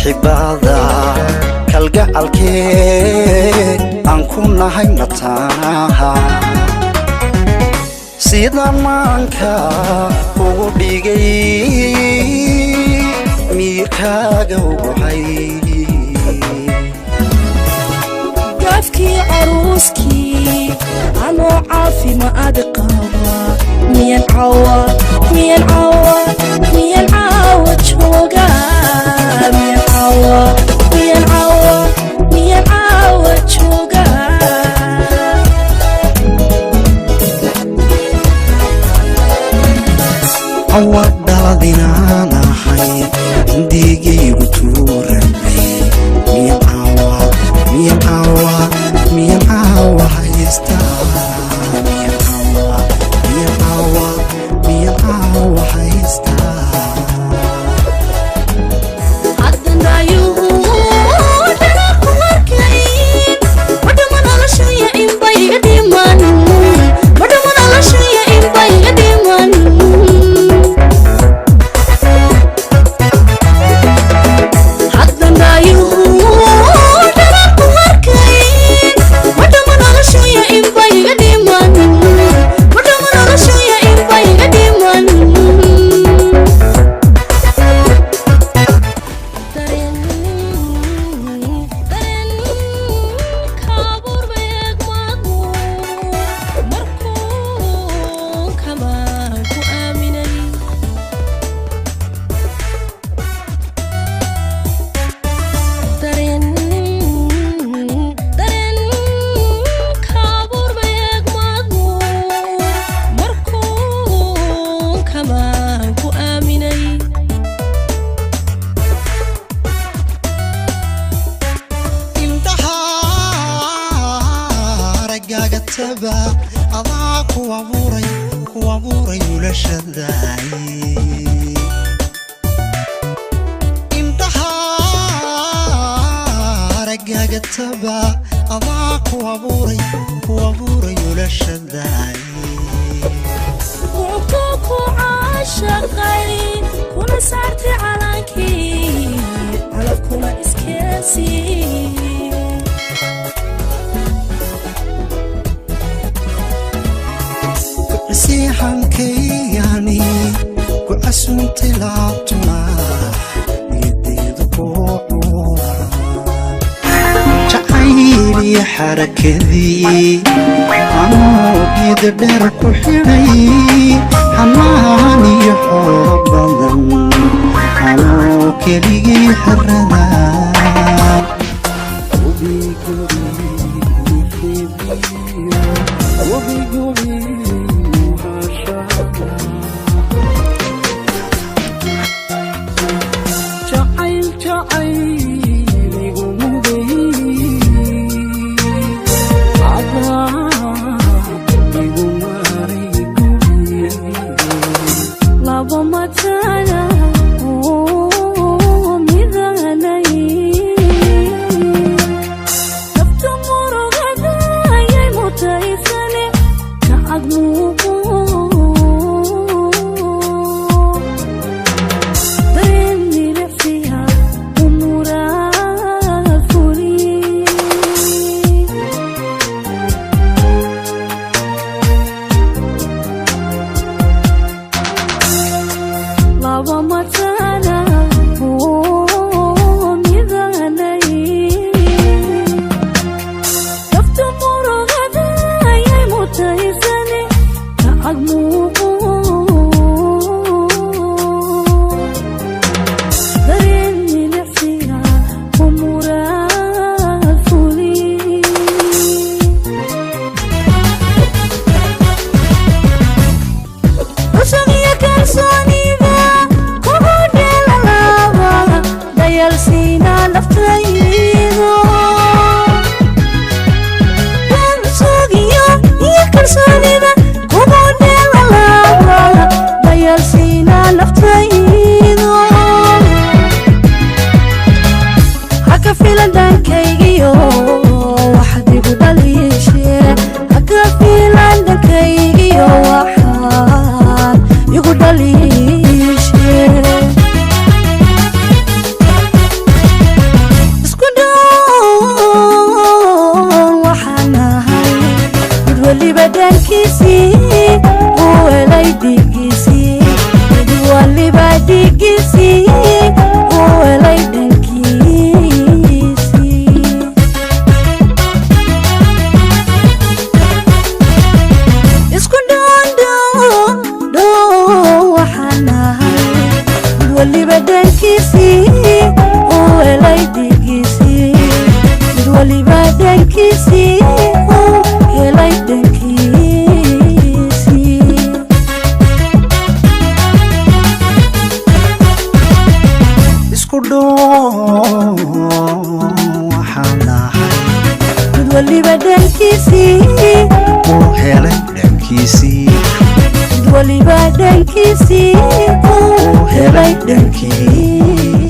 Mixibada kalgacalkee aan ku nahay mataanaha, sida maanka ugu dhigay, miirkaaga uguhay. Gaafkii caruuskii anoo caafimaad qaba, miyan cawa, miyan cawa, miyan caawa jooga, miyan cawa, miyan cawa, miyan caawa jooga? Cawa dhaladinaan ahay, hindigaygu tuurabay, miyan caawa, miyan caawa, miyan caawa haystaa, miyan caawa, miyan caawa, miyan caawa haystaa? Indhaha araggaaga taba, adaa ku abuuray, ku abuuray ulashadaay. Indhaha araggaaga taba, adaa ku abuuray, ku abuuray ulashadaay. Ku caashaqay kuna saartay calaankii calafkuna iskeensii. Siixankaygani ku casuntay laabtuna niyadeedu ku cuura jacayliyo xarakadii, anoo geeda dheer ku xidhay, xamaan iyo xoolo badan, anoo keligay xerada. Jacayl jacayligu muday, adaa igu maray gubiye. Laba matana oo midanay. dhankiisii uu helay dhigiisii, mid waliba dhankiisii uu helay dhankiisii. Isku dhow waxaan nahay, Mid waliba dhankiisii uu helay dhankiisii, mid waliba dhankiisii uu helay dhankiisii.